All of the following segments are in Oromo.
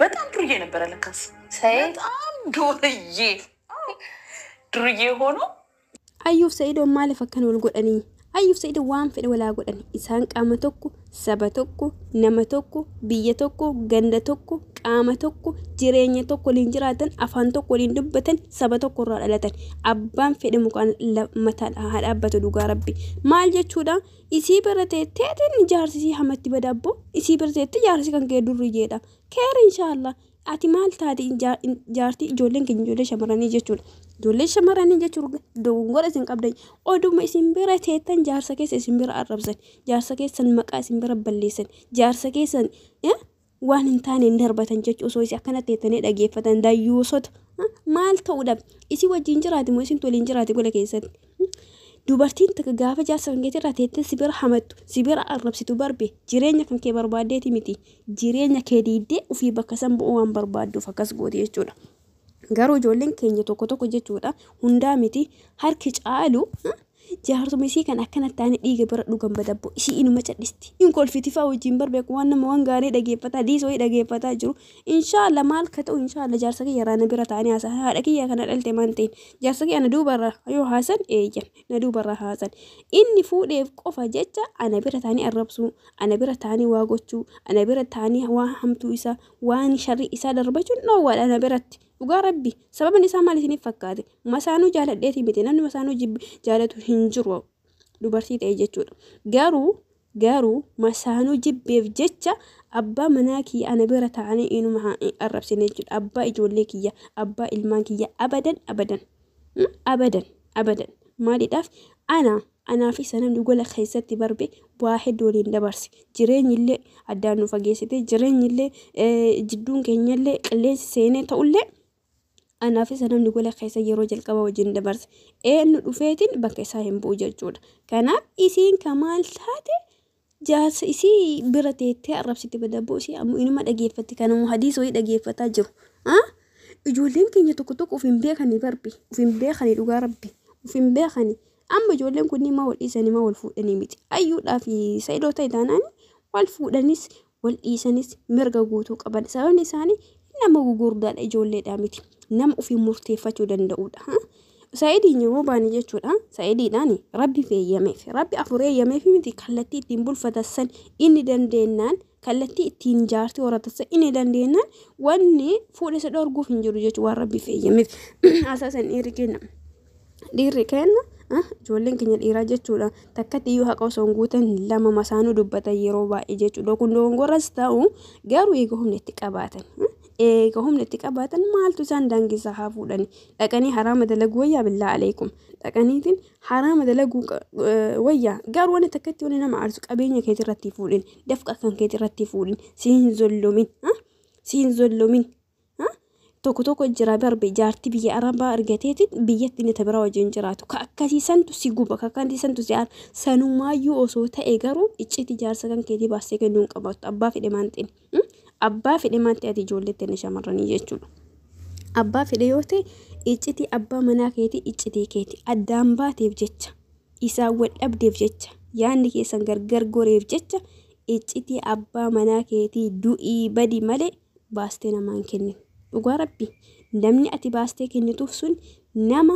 በጣም ዱርዬ ነበረ ለካስ። በጣም ዱርዬ ዱርዬ ሆኖ Ayyuuf Sa'idoon maaliif akkana wal godhanii? Ayyuuf Sa'idoon waan fedhe walaa godhan. Isaan qaama tokko, saba tokko, nama tokko, biyya tokko, ganda tokko, qaama tokko, jireenya tokko waliin jiraatan, afaan tokko waliin dubbatan, saba tokko irraa dhalatan. Abbaan fedhe mukaan mataa haa dhaabbatu dhugaa rabbi. Maal jechuudha? Isii bira teetteetiin jaarsisii hamatti badabbo. Isii bira teettee jaarsi kan kee durriyyeedha. Keer inshaallah. Ati maal taate jaartii ijoolleen keenya ijoollee shamarranii jechuudha. Ijoollee shamarranii jechuun dogongora isin qabdan oduma isin bira teettan jaarsa keessa isin bira arrabsan, jaarsa keessan maqaa isin bira balleessan, jaarsa keessan waan hin taane hin darbatan jechuudha. Osoo isin akkana teettanii dhageeffatan dayyuusota maal ta'uudhaaf isin wajjin jiraati moo isin waliin jiraati gola keessatti? Dubartiin takka gaafa jaarsa kan keetirraa teettee si bira hamattu, si bira arrabsitu barbe jireenya kan kee barbaaddeeti miti. Jireenya kee diiddee ofii bakka san bu'uu waan barbaadduuf akkas gooti jechuudha. Garuu ijoolleen keenya tokko tokko jechuudha, hundaa miti, harki caalu jaarsuma isii kan akkana taane dhiiga bira dhugan badabbo isii inuma cadhisti. In kolfiti fa'aa wajjin barbeeku waan nama waan gaarii dhageeffataa diisoo dhageeffataa jiru. Inshaallah maal ka ta'u inshaallah jaarsa kiyya irraa na bira taa'anii haasan, haadha kiyya kana dhalte maan ta'in jaarsa kiyya na duubarra yoo haasan eeyyan na duubarra haasan. Inni fuudheef qofa jecha ana bira taa'anii arrabsuu, ana bira taa'anii waa gochuu, ana bira taa'anii waan hamtuu isaa waan sharrii isaa darbachuun dhoowwaadha ana biratti. Dhugaa rabbi sababni isaa maal isiniif fakkaate? Masaanuu jaaladheeti miti, namni masaanuu jaalatu hin jiru dubartii ta'e jechuudha. Garuu masaanuu jibbeef jecha abbaa manaa kiyya ana bira taa'anii inuma arrabsine jechuudha. Abbaa ijoollee kiyya, abbaa ilmaan kiyya abadan abadan abadan abadan. Maaliidhaaf ana anaaf isa namni gola keessatti barbe waa hedduu waliin dabarse, jireenyi illee addaan nu fageessite, jireenyi illee jidduun keenya illee qilleensi seenee ta'ullee anaaf isa namni gola keessa yeroo jalqaba wajjin dabarse eenyu dhufeetiin bakka isaa hin bu'u jechuudha. Kanaaf isiin kamaal taate jaarsa isii bira teettee arrabsite badabboo isii ammoo inuma dhageeffatti kanammoo hadiisa wayii dhageeffataa jiru. Ijoolleen keenya tokko tokko of hin beekanii barbi, of hin beekanii dhugaa rabbi, of hin beekanii. Amma ijoolleen kunniin maa wal dhiisanii maa wal fuudhanii miti. Ayyuudhaa fi Sa'idoo ta'e taanaan wal fuudhanis wal dhiisanis mirga guutuu qaban. Sababni isaanii nama gugurdaadha, ijoolleedhaa miti. Nama ofii murteeffachuu danda'udha. Sa'idiin yeroo baane jechuudha. Sa'idiidhaan rabbi feeyyameef. Rabbi afur eeyyameef miti, kallattii ittiin bulfatan san inni dandeenyaan, kallattii ittiin jaartii horatan san inni dandeenyaan wanni fuudha isa dhorguuf hin jiru jechuudha waan rabbi feeyyameef. Asaasan dhiirri kenna. Dhiirri kenna ijoolleen keenya dhiiraa jechuudha. Takkatti iyyuu haqa osoo hin guutan lama masaanuu dubbatan yeroo baay'ee jechuudha. Kun dogongoras ta'u garuu eega humna itti qabaatan. Eega humna itti qabaatan maaltu isaan daangessaa haa fuudhani? Dhaqanii haraama dalaguu wayyaa, billaa aleekum. Dhaqaniitiin haraama dalaguu wayyaa. Garuu wanni takkatti wanni nama aarsu qabeenya keetii irratti fuudhin. Dafqa kan keetii irratti fuudhin. Si hin zollomin. Si hin zollomin. Tokko tokko jira barbe jaartii biyya arabaa argateetiin biyyatti inni bira wajjin jiraatu. Ka akkasiisantu si guba, ka akkasiisantu si aara. Sanumaayyuu osoo ta'e garuu icciitii jaarsa kan keetii baastee kennuu hin qabaattu. Abbaa fedhe maan ta'in. Abbaa fedhe maan ta'e ati ijoollee ta'e shamarranii jechuudha. Abbaa fedhe yoo ta'e icciitii abbaa manaa keetii icciitii keeti. Addaan baateef jecha, isaan wal dhabdeef jecha, yaadni keessan gargar goreef jecha icciitii abbaa manaa keetii du'ii badi malee baastee namaan kennin. Dhugaa rabbi namni ati baastee kennituuf sun nama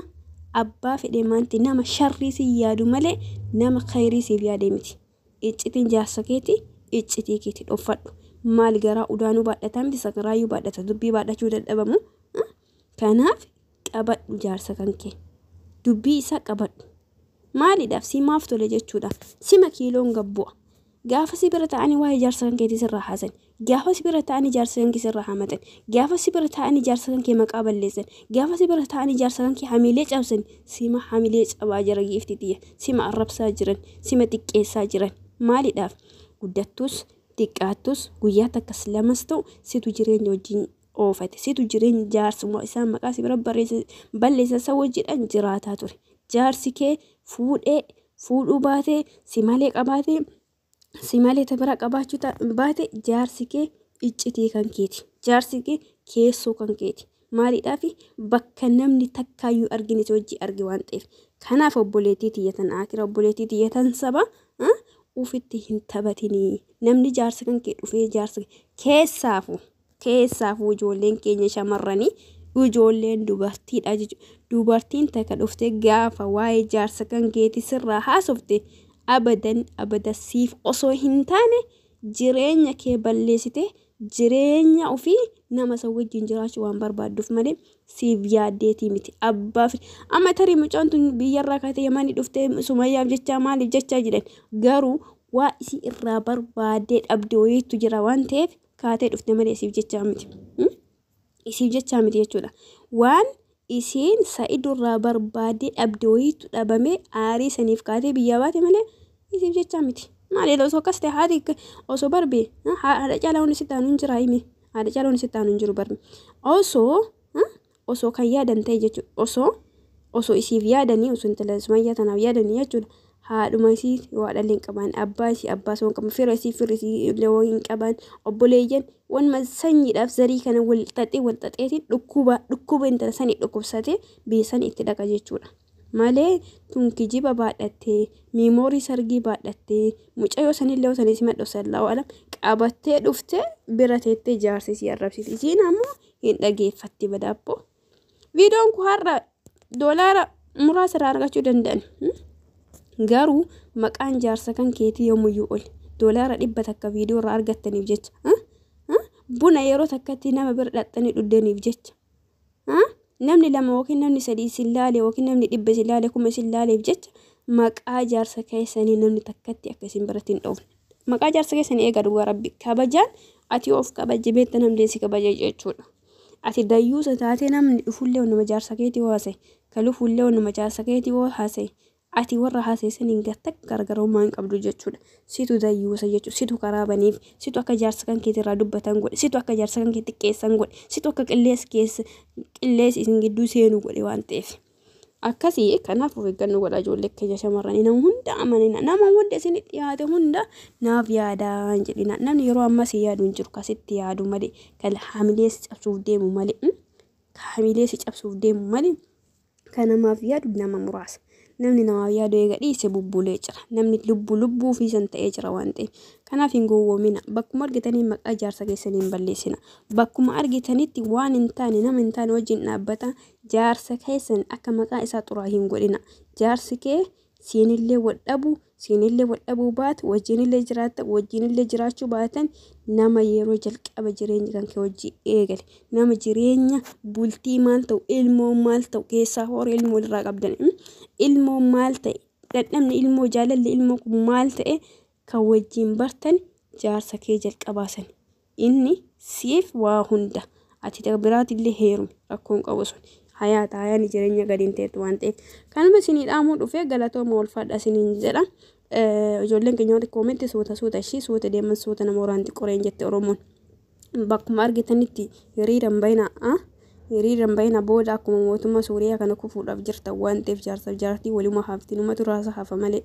abbaa fedhe maanti nama sharrii si yaadu malee nama khayrii siif yaade miti. Iccitiin jaarsa keetii iccitii keetii dhoffadhu. Maal garaa udaanuu baadhataa miti, sagaraayyuu baadhata, dubbii baadhachuu dadhabamu. Kanaaf qabadhu jaarsa kan kee. Dubbii isaa qabadhu. Maaliidhaaf si maaf tole jechuudha. Sima kiiloon gabbu'a. Gaafa si bira taa'anii waa'ee jaarsa kan keetii sirraa haasan. Gaafa si bira taa'anii jaarsa kan kee sirraa hamatan. Gaafa si bira taa'anii jaarsa kan kee maqaa balleessan. Gaafa si bira taa'anii jaarsa kan kee hamilee cabsan. Sima hamilee cabaa jira giifti tiyya. Sima arrabsaa jiran. Sima xiqqeessaa jiran. Maaliidhaaf guddattus xiqqaattus guyyaa takkas lamas ta'u situ jireenya wajjin oofate. Situ jireenya jaarsuma isaan maqaa si bira balleessan san wajjidhaan jiraataa ture. Jaarsi kee fuudhee fuudhuu baatee si malee qabaatee si malee ta bira qabaachuu baate jaarsi kee iccitii kan keeti. Jaarsi kee keessoo kan keeti. Maaliidhaaf bakka namni takkaayyuu argine si wajji arge waan ta'eef. Kanaaf obboleettii tiyya tan akira, obboleettii tiyya tan saba Ufitti hin taphatinii. Namni jaarsa kan kee dhufee jaarsa keessaafu ijoolleen keenya shamarranii ijoolleen dubartiidha jechuudha. Dubartiin takka dhuftee gaafa waa'ee jaarsa kan keetii sirraa haasofte abadan abada siif osoo hin taane jireenya kee balleessite jireenya ofii nama isa wajjin jiraachuu waan barbaadduuf malee siif yaaddeetii miti. Abbaaf amma tarii mucaan tun biyyarraa kaatee Yamanii dhuftee Sumayyaaf jechaa maaliif jechaa jedhan, garuu waa isii irraa barbaaddee dhabde wayiitu jira waan ta'eef kaatee dhufte malee isiif jechaa miti. Isiif jechaa miti jechuudha. Waan isiin Sa'idurraa barbaaddee dhabde wayiitu dhabamee aarii saniif kaatee biyyaa baate malee isiif jechaa miti. Maali osoo akkas ta'e haati osoo barbe haadha caalaa hundi sitti aanu hin jira himi. Haadha caalaa hundi sitti aanu hin jiru barbe. Osoo kan yaadan ta'e jechuudha. Osoo isiif yaadanii, osoo intala Sumayyaa tanaaf yaadanii jechuudha. Haadhuma isii yoo haadha illee hin qaban, abbaa isii abbaa osoo hin qaban, fira isii firri isii illee yoo hin qaban, obboleeyyan wanuma sanyiidhaaf zarii kana wal xaxee wal xaxeetiin dhukkuba intala sanii dhukkubsatee biyya sanii itti dhaqa jechuudha. Malee tun kijiba baadhattee, miimoorii sargii baadhattee, mucayyoo sanillee osoo isii madhu sallaa alam qabattee dhuftee bira teettee jaarsi isii arrabsiti. Isiin ammoo hin dhageeffatti badaabboo. Viidiyoon kun har'a doolaara muraasa irraa argachuu danda'an. Garuu maqaan jaarsa kan keetii yoomuyyuu oli. Doolaara 100 viidiyoo irraa argattaniif jecha. Buna yeroo takkatti nama bira dhaqxanii dhuddaniif jecha. Namni lama yookiin namni sadii isin laale yookiin namni 100 isin laale 1000 isin laaleef jecha maqaa jaarsa keessanii namni takkatti akka isin biratti hin dhoofne. Maqaa jaarsa keessanii eega dhugaa rabbi kabajaan ati of kabaje beekta namni si kabaja jechuudha. Ati dayyuusa taatee namni dhufullee nama jaarsa keetii hoo haasa'e, ka lufullee nama jaarsa keetii hoo haasa'e, ati warra haasa'e saniin gatta gargarummaa hin qabdu jechuudha. Situ dayyuusa jechuudha. Situ karaa baniif, situ akka jaarsa kan keetii irraa dubbatan godhe, situ akka jaarsa kan kee xiqqeessan godhe, situ akka qillees keessa qillees isin gidduu seenuu godhe waan ta'eef. Akkasii kanaaf of eeggannoo godhaa ijoollee keenya shamarranii, nama hunda amanina, nama hunda isin dhiyaate hunda naaf yaadaa hin jedhina. Namni yeroo ammaa si yaadu hin jiru, kasitti yaadu malee, kan haamilee si cabsuuf deemu malee, kan haamilee si cabsuuf deemu malee kan namaaf yaadu nama muraasa. Namni namaaf yaadu eega dhiise bubbulee jira. Namni lubbuu ofii san ta'ee jira waan ta'eef. Kanaaf hin gowwoomina. Bakkuma argitanii maqaa jaarsa keessanii hin balleessina. Bakkuma argitanitti waan hin taane nama hin taane wajjin dhaabbata. Jaarsa keessan akka maqaa isaa xuraa hin godhina. Jaarsi kee siinillee wal dhabu, siinillee wal dhabuu baatu, wajjinillee jiraatta, wajjinillee jiraachuu baatan nama yeroo jalqaba jireenya kan kee wajjin eegale. Nama jireenya bultii maal ta'u, ilmoo maal ta'u, keessaa horii ilmoo irraa qabdan. Ilmoo maal ta'e, dadhabni ilmoo jaalalli ilmoo kun maal ta'e kan wajjin bartan jaarsa kee jalqabaa san. Inni siif waa hunda. Ati biraatillee heerumi rakkoon qabu sun. Hayaata hayaan jireenya gadi hin ta'etu waan ta'eef. Kanuma isinii dhaamuu dhufee galatooma ulfaadha isiniin jedha. Ijoolleen keenya warri koomentii suuta suuta ishii suuta deeman suuta nama waraanti qoreen jette Oromoon. Bakkuma argitanitti hiriiran bayinaa. Hiriiran bayina booda akkuma mootummaa Suuriyaa kana kufuudhaaf jirta waan ta'eef jaarsaaf jaartii waluma hafti numatu raasa hafa malee.